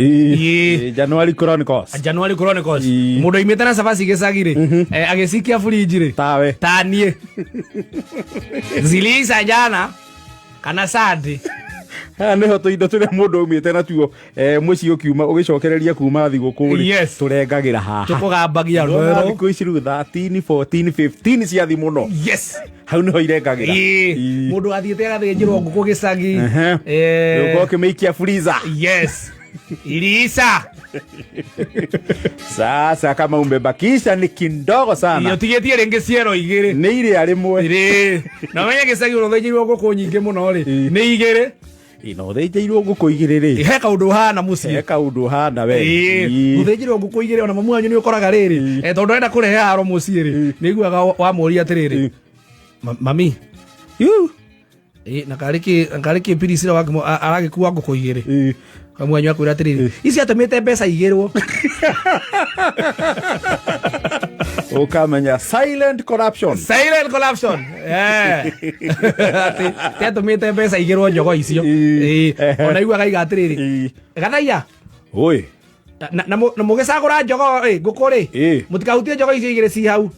Ĩĩ. January Chronicles. January Chronicles. Ĩĩ. Mũndũ oimĩte na cabaci gĩcagi rĩ, agĩcikia burinji rĩ, Tawe. Ta niĩ. Ziliisa jana kana Sunday. Haha nĩho tũindo tũrĩa mũndũ aumĩte natuo mũciĩ ũkiuma ũgĩcokereria kuma thigũkũ rĩ, tũrengagĩra haha. Tũkũgambagia Ndona rwerũ. thikũ ici rĩu 13, 14, 15 ciathi mũno. Hau nĩho irengagĩra. Ĩĩ. Mũndũ athiĩte agathĩnjĩrwo ngũkũ gĩcagi. Rĩu ũkĩmĩikia freezer. Yes. Iliisa. Sasa kama umebakisha ni kindogo sana. Ũtigĩtie rĩngĩ ciero igĩrĩ. Nĩ irĩa rĩmwe. Rĩ. Na ũmenye gĩcagi ũthĩnjĩirwo ngũkũ nyingĩ mũno rĩ. Ĩĩ. Nĩ igĩrĩ. Ĩ, na ũthĩnjĩirwo ngũkũ igĩrĩ rĩ. He kaũndũ ũhana mũciĩ. He kaũndũ ũhana we. Ĩĩ. Gũthĩnjĩrwo ngũkũ igĩrĩ ona mamu wanyu nĩ ũkoraga rĩrĩ. Tondũ arenda kũrehe haro mũciĩ rĩ. Nĩ iguaga wamũria atĩrĩrĩ. Mami. Yu. Ĩ, na karĩ kĩ karĩ kĩ pirisira wakimo aragĩkua ngũkũ igĩrĩ. Mamu wanyu akwĩra atĩrĩrĩ, ici atũmĩte mbeca igĩrwo. Ũkamenya silent corruption. Silent corruption. Atĩ ti atũmĩte mbeca igĩrwo njogo icio. Ĩĩ. Ĩ, ona iguaga iga atĩrĩrĩ. Gathaiya. Oi. Na mũgĩcagũra njogo ĩ, ngũkũ rĩ, mũtikahutie njogo icio igĩrĩ ci hau.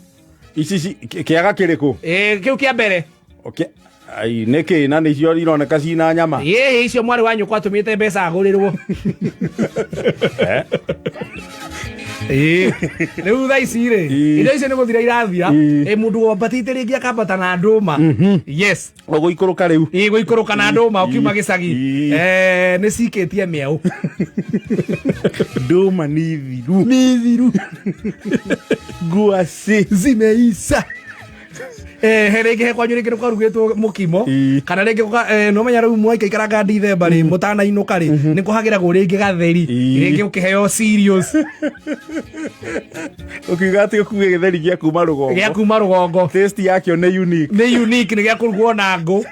Ici kĩaga kĩrĩkũ? Ĩ, kĩu kĩa mbere. Okay. Ai, nĩkĩ na nĩcio ironeka cina nyama? Ĩ, icio mwarĩ wa nyũkwa atũmĩte mbeca agũrĩrwo. Ĩ, rĩu thaa ici rĩ, indo icio nĩ gũthira irathira. Ĩ, mũndũ wambatĩte rĩngĩ akambata na ndũma. Yes. Ũgũikũrũka rĩu. Ĩ, gũikũrũka na ndũma ũkiuma gĩcagi. Nĩ cikĩtie mĩaũ. Ndũma nĩ thiru. Nĩ thiru. Ngwacĩ. Zimeisha. He rĩngĩ he kwanyu rĩngĩ nĩ kwarugĩtwo mũkimo. Kana rĩngĩ nĩ ũmenya rĩu mwaikaikaranga Dithemba rĩ, mũtanainũka rĩ, nĩ kũhagĩragwo rĩngĩ gatheri. Rĩngĩ ũkĩheo cereals. Ũkiuga atĩ ũkuue gĩtheri gĩa kuma rũgongo. Gĩa kuma rũgongo. Taste yakĩo nĩ unique. Nĩ unique, nĩ gĩa kũrugwo na ngũ.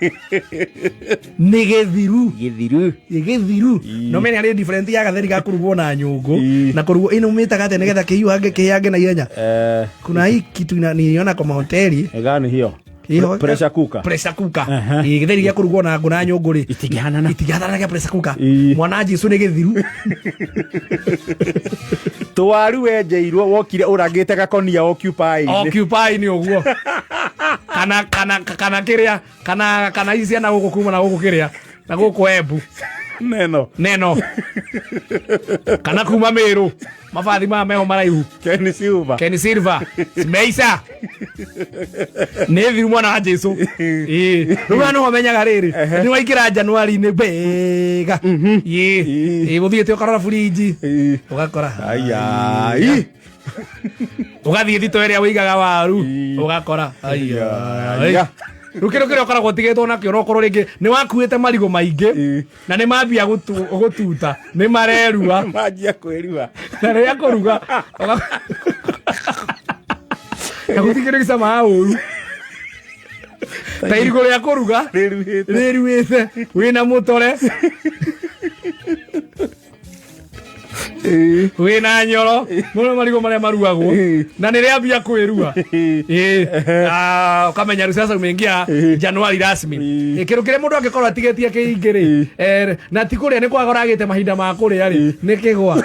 Nĩ gĩthiru. Gĩthiru. Nĩ gĩthiru. No menya harĩ different ya gatheri ga kũrugwo na nyũngũ. Na kũrugwo ĩno mĩtaga atĩa nĩgetha kĩhiũhange kĩhĩange na ihenya. Kuna hii kitu niliona kwa mahoteli. Gani hiyo? Hiyo- Pressure cooker. Pressure cooker. Ĩ, gĩtheri gĩa kũrugwo na ngũ na nyũngũ rĩ. Itingĩhanana. Itingĩhanana gĩa pressure cooker. Mwana Jesu nĩ gĩthiru. Tũwaru wenjeirwo wokire ũrangĩte gakonia occupy. Occupy nĩ ũguo. Kana kĩrĩa, kana ici ciana gũkũ kuma na gũkũ kĩrĩa, na gũkũ Embu. Neno. Neno. Kana kuma Meru. Mabathi maya meho maraihu. Ken Silver. Ken Silver. Simeisa. Nĩ thiru mwana wa Jesu. Ĩĩ. Rĩu no menyaga rĩrĩ. Nĩ waingĩra January nĩ wega. Ĩĩ. Ĩĩ gũthiĩte ũkarora burinji. Ũgakora. Ai. Ũgathiĩ thito ĩrĩa wĩigaga waru. Ũgakora. Ai. Rĩu kĩndũ kĩrĩa ũkoragwo ũtigĩtwo nakĩo no ũkorwo rĩngĩ nĩ wakuĩte marigũ maingĩ na nĩ mambia gũtuta, nĩ marerua. Manjia kwĩrua. Na rĩrĩa kũruga, na gũtirĩ kĩndũ gĩcamaga ũru ta irigũ rĩa kũruga rĩruhĩte, rĩruhĩte wĩna mũtore, wĩna nyoro mũno, marigũ marĩa maruagwo na nĩ rĩambia kwĩrua. Ĩĩ. Ũkamenya rĩu sasa umeingia Januari rasmi. Ĩĩ, kĩndũ kĩrĩa mũndũ angĩkorwo atigĩtie kĩingĩ rĩ, na ti kũrĩa nĩ kwaga ũragĩte mahinda ma kũrĩa rĩ, nĩ kĩgwa.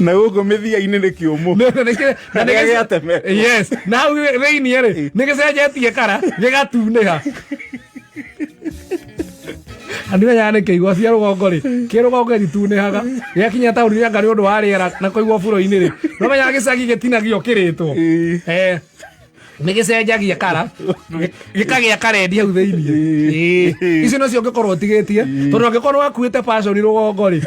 Na gũkũ mĩthia-inĩ nĩ kĩũmũ. Na nĩ Kĩrĩa gĩatemetwo. Yes, na hau thĩiniĩ rĩ, nĩ gĩcenjetie kara gĩgatunĩha. Andũ nĩ kĩigua cia rũgongo rĩ, kĩ rũgongo gĩtunĩhaga gĩakinya taũni anga nĩ ũndũ wa rĩera na kũigwo buro-inĩ rĩ, no menyaga gĩcagi gĩtinagio kĩrĩtwo. Nĩ gĩcenjagia kara gĩkagĩa karendi hau thĩiniĩ. Icio nocio ũngĩkorwo ũtigĩtie, tondũ angĩkorwo wakuĩte passion rũgongo rĩ,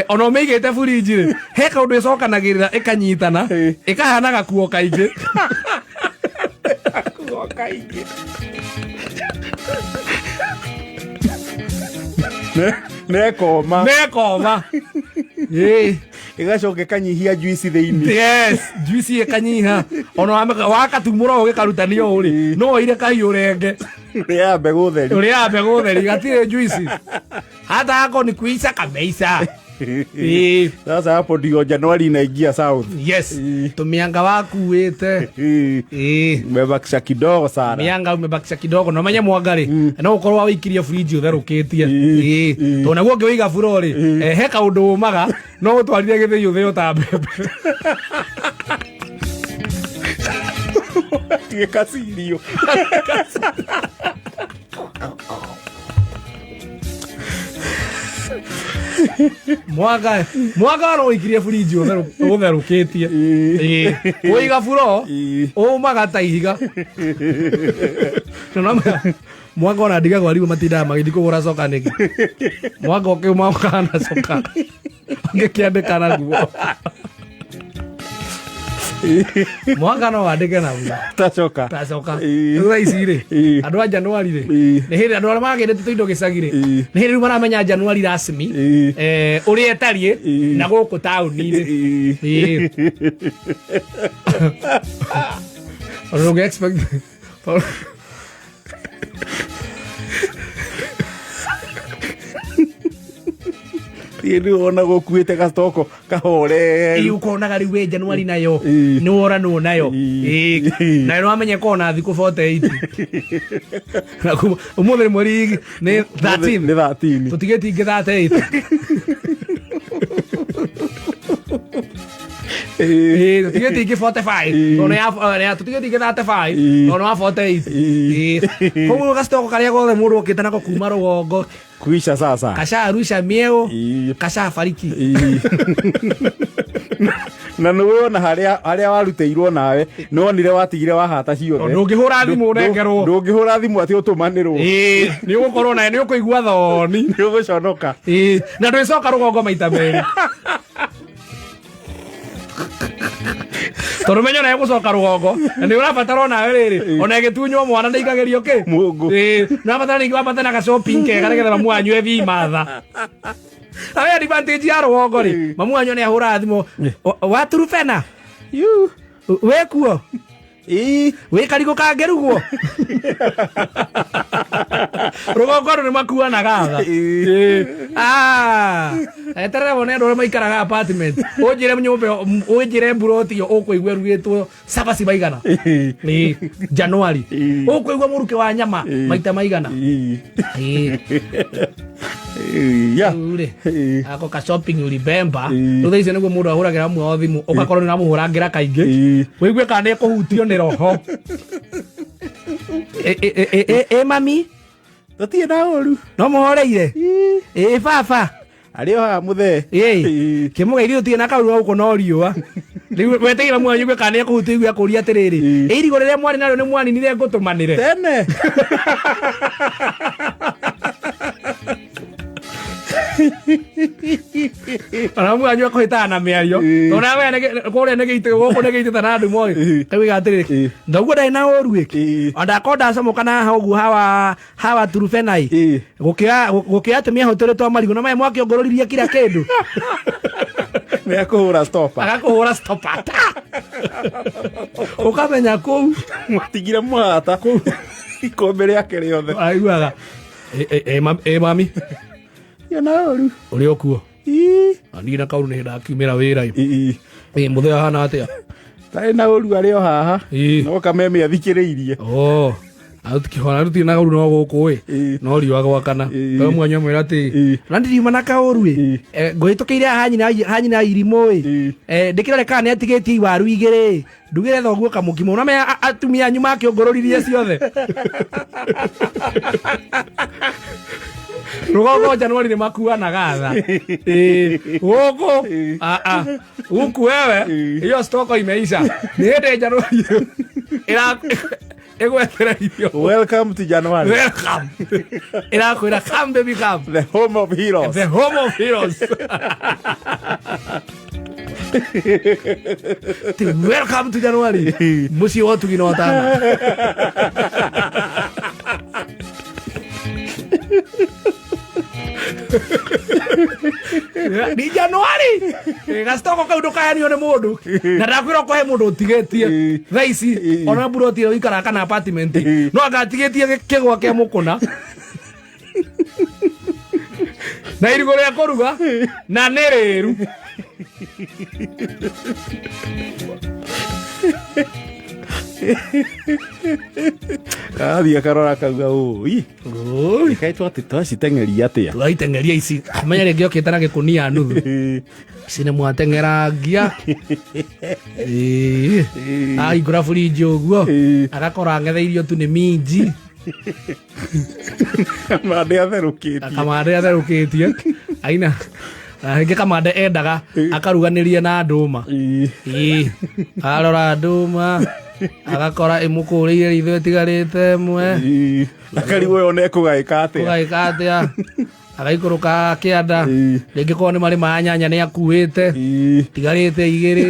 ona ũmĩigĩte burinji rĩ, he kaũndũ ĩcokanagĩrĩra ĩkanyitana ĩkahana gakuo kaingĩ. Gakuo kaingĩ. Nekoma. Nekoma. Ĩĩ. Ĩgacoka ĩkanyihia juice thĩinĩ. Yes, juice ĩkanyiha. Ona wakatumũra ũgĩkaruta nĩ ũũ rĩ, no woire kahiũ renge. Ũrĩaga mbegũ theri. Ũrĩaga mbegũ theri, gatirĩ juice. Hata hako ni kuisha kameisha. Ĩĩ. Sasa hapo ndio Januari inaingia south. Yes. Ĩĩ. Tũmĩanga wakuĩte. Ĩĩ. Ĩĩ. Umebakisha kidogo sana. Mĩanga umebakisha kidogo no menye mwanga rĩ no ũkorwo wawĩikirie fridge ũtherũkĩtie. Ĩĩ. Ĩĩ. Tondũ naguo ũngĩwĩiga buro rĩ he kaũndũ ũmaga no ũtwarire gĩthĩi ũthĩo ta mbembe. Tuĩka cirio. Mwanga no ũikirie fridge ũtherũkĩtie. Ĩĩ. Ĩĩ. Ũiga buro Ĩĩ. ũmaga ta ihiga. Na no mwanga ona ndigagwo arimũ matindaga magĩthiĩ kũgũra coka nĩkĩ. Mwanga ũkĩuma ũkahana coka. Ũngĩkĩandĩka naguo. Mwanga no wandĩke naguo. Tacoka. Tacoka. Ĩĩ. Rĩu thaa ici rĩ Ĩĩ. andũ a Januari rĩ Ĩĩ. nĩ hĩndĩ andũ arĩa magĩrĩte tũindo gĩcagi rĩ Ĩĩ. nĩ hĩndĩ rĩu maramenya Januari rasmi Ĩĩ. ũrĩa ĩtariĩ Ĩĩ. na gũkũ taũni-inĩ. Ĩĩ. Ĩĩ. Ona ndũngĩ expect Ĩĩ, nĩ wona gũkuĩte gacoko kahore. Ĩĩ, ũkonaga rĩu wĩ Januari nayo Ĩĩ. nĩ woranwo nayo. Ĩĩ. Ĩĩ. Na nĩ wamenya kona thikũ 48. Na kuma ũmũthĩ nĩ mweri nĩ 13. Nĩ 13. Tũtigĩtie ingĩ 38. Ĩĩ. Ĩĩ, tũtigĩtie ingĩ 45. Ĩĩ. Tondũ nĩ ya tũtigĩtie ingĩ 35. Ĩĩ. Tondũ nĩ wa 48. Ĩĩ. Ĩĩ. Koguo gacitoko karĩa gothe mũndũ okĩte nako kuma rũgongo Kuisha sasa. kasharusha mieo Ĩĩ. kashafariki. Ĩĩ. Na nĩ wona harĩa warutĩirwo nawe nĩ wonire watigire wahata ciothe. Ndũngĩhũra thimũ ũnengerwo. Ndũngĩhũra thimũ atĩ ũtũmanĩrwo. Ĩĩ, nĩ ũgũkorwo naye nĩ ũkũigua thoni. Nĩ ũgũconoka. Ĩĩ, na ndwĩcoka rũgongo maita merĩ. Tondũ menye ona ĩgũcoka rũgongo na nĩ ũrabatara onawe rĩrĩ ona ĩgĩtunywo mwana ndĩikagĩrio kĩ Mũngũ. Ĩĩ, nĩ ũrabatara ningĩ wambate na ga shopping kega nĩgetha mamu wanyu ethiĩ matha. Na we advantage ya rũgongo rĩ mamu wanyu nĩ ahũraga thimũ waturubena Yu. wĩ kuo Ĩĩ. wĩ karigũ kangĩrugwo rũgongo andũ nĩ makuanaga tha. Ĩĩ. Ah, eterera wone andũ arĩa maikaraga apartment ũnjĩre nyũmba ĩyo, ũnjĩre mburoti ĩyo ũkũigua ĩrugĩtwo cabaci maigana. Ĩĩ. Ĩĩ, Januari Ĩĩ. ũkũigua mũrukĩ wa nyama Ĩĩ. maita maigana. Ĩĩ. Ĩĩ. Ĩĩ. Ya. Rĩu rĩ Ĩĩ. ako ka shopping ulibemba Ĩĩ. rĩu thaa icio nĩguo mũndũ ahũragĩra mwe wa thimũ ũgakorwo nĩ ũramũhũrangĩra kaingĩ Ĩĩ. wĩigue kana nĩ ekũhutio nĩ roho. Ĩ, ĩ, ĩ, ĩ, ĩ, mami Tũtirĩ na ũru. no mũhoreire. Ĩĩ. Ĩ baba. Arĩ o haha mũthee. Ĩĩ. Ĩĩ. Kĩmũgeithio ũtirĩ na kaurũ gũkũ no riũa. Rĩu wetereire mwanyu igue kana nĩ ekũhutia igue akũria atĩrĩrĩ Ĩĩ. ĩ irigũ rĩrĩa mwarĩ narĩo nĩ mwaninire ngũtũmanĩre. Tene. Ona mwanyu akũhĩtaga na mĩario. Ĩĩ. Tondũ nawe kũrĩa nĩ gĩitĩ gũkũ nĩ gĩitĩte na ndumũ ĩ. Ĩĩ. Kaiga atĩrĩrĩ Ĩĩ. ndaguo ndarĩ na ũru ĩ. Ĩĩ. Ona ndakorwo ndacomoka na haha ũguo hawa turubenai. Ĩĩ. Gũkĩoya atumia hũtũrĩ twa marigũ na maĩ mwakĩongororirie kira kĩndũ. Nĩ akũhũra stopa. Agakũhũra stopa ta. Ũkamenya kũu. Mwatigire mũhata. Ikombe rĩake rĩothe. Aiguaga ĩ mami Ĩ na ũru. ũrĩ okuo. Ĩĩ. Niĩ na kaũndũ nĩ hĩndĩ akiumĩra wĩra. Ĩĩ. Ĩ mũthee ahana atĩa? Tarĩ na ũru arĩ o haha. Ĩĩ. No kameme athikĩrĩirie. Oh. Arutikihona rutirĩ na ũru no gũkũ ĩ. Ĩĩ. No riũa gwakana. Ĩĩ. Kaũ mwanyu amwĩra atĩ Ĩĩ. na ndiriuma na kaũru ĩ. Ĩĩ. Ngũhĩtũkĩire hanyina irimũ ĩ. Ĩĩ. Ndĩkĩrore kana nĩ atigĩtie iwaru igĩrĩ. Ndugĩre thoguo kamũkimo. Na atumia anyu makĩongororirie ciothe. Rũgongo Januari nĩ makuanaga tha. Ĩĩ. Gũkũ a a huku wewe hiyo stoko imeisha. Nĩ hĩndĩ Januari ĩra ĩgwetereirio. Welcome to January. Welcome. Ĩrakwĩra come baby come. The home of heroes. The home of heroes. Ti welcome to January. Mũciĩ wa ũtugi na ũtana. Ni Januari. Gacitoko kau ndũkaheanio nĩ mũndũ. Na ndakwĩra ũkũhe mũndũ ũtigĩtie. Thaa ici ona mburoti ĩyo ũikaraga kana apartment no anga atigĩtie kĩgwa kĩa mũkũna. Na Na irigũ rĩa kũruga na nĩ rĩru. Athiĩ akarora akauga ũi kaĩ twaciteng'eria atĩa. Twaiteng'eria ici, menya rĩngĩ okĩte na gĩkũnia nuthu. Ici nĩ mwateng'erangia. Ĩĩ. Ahingũra burinji ũguo agakora ang'etheirio tu nĩ minji. Kamande atherũkĩtie. Kamande atherũkĩtie aina na rĩngĩ kamande endaga akaruganĩrie na ndũma. Ĩĩ. Arora ndũma agakora ĩmũkũrĩire ritho ĩtigarĩte ĩmwe. Akarigwo yo nekũgaĩka atĩa. Kũgaĩka atĩa, agaikũrũka kĩanda. Rĩngĩ korwo nĩ marĩ ma nyanya nĩ akuĩte, tigarĩte igĩrĩ.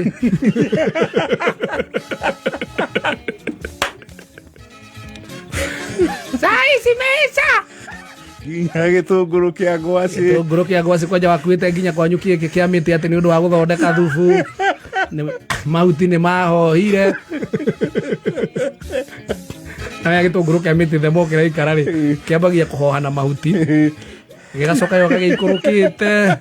Saa ici meca Nginya gĩtũngũrũ kĩa ngwacĩ. Gĩtũngũrũ kĩa ngwacĩ kwanja wakuĩte nginya kwanyu kĩngĩ kĩa mĩtĩ atĩ nĩ ũndũ wa gũthondeka thubu. Mahuti nĩ mahohire. Na gĩtũngũrũ kĩa mĩtĩ themo kĩraikara rĩ, kĩambagia kũhoha na mahuti, gĩgacoka yoka gĩikũrũkĩte.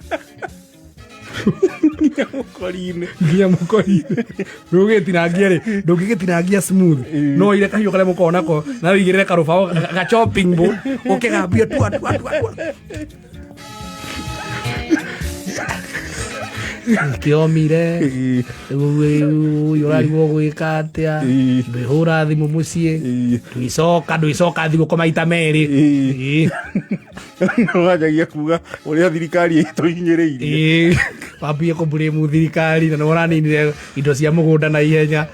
Nginya mũkori-inĩ. Nginya mũkori-inĩ. Ndũgĩtinangia rĩ, ndũngĩgĩtinangia smooth, no ire kahiũ karĩa mũkoragwo nako na wĩigĩrĩre karũbaũ ga chopping board ũkĩgambia tua tua tua tua kĩomire. Rĩu ũrarigwo gwĩka atĩa. Ndwĩhũra thimũ mũciĩ, ndwicoka ndwicoka thigũkũ maita merĩ. Wanjagia kuga ũrĩa thirikari ĩtũhinyĩrĩirie. Ĩĩ, wambie kũmburĩmu thirikari na nĩ ũraninire indo cia mũgũnda na ihenya.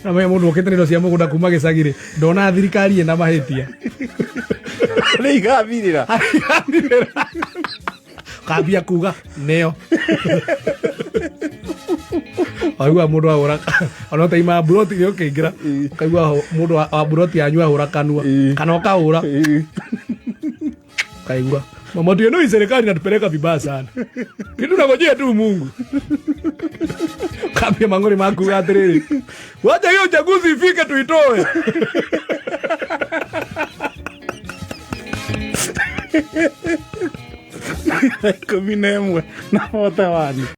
Na menya mũndũ ũkĩte na indo cia mũgũnda kuma gĩcagi rĩ, ndona thirikari ĩna mahĩtia. Nĩ igathirĩra. Kambia kuga nĩo waigua mũndũ ahũra ona ũtaima mburoti nĩ ũkĩingĩra ũkaigua mũndũ wa mburoti yanyu ahũra kanua kana ũkahũra kaigua mama tu hii serikali inatupeleka vibaya sana, kitu nangojea tu Mungu. Kambia mangori makuga atiriri, wacha hiyo uchaguzi ifike tuitoe. 11 na 41.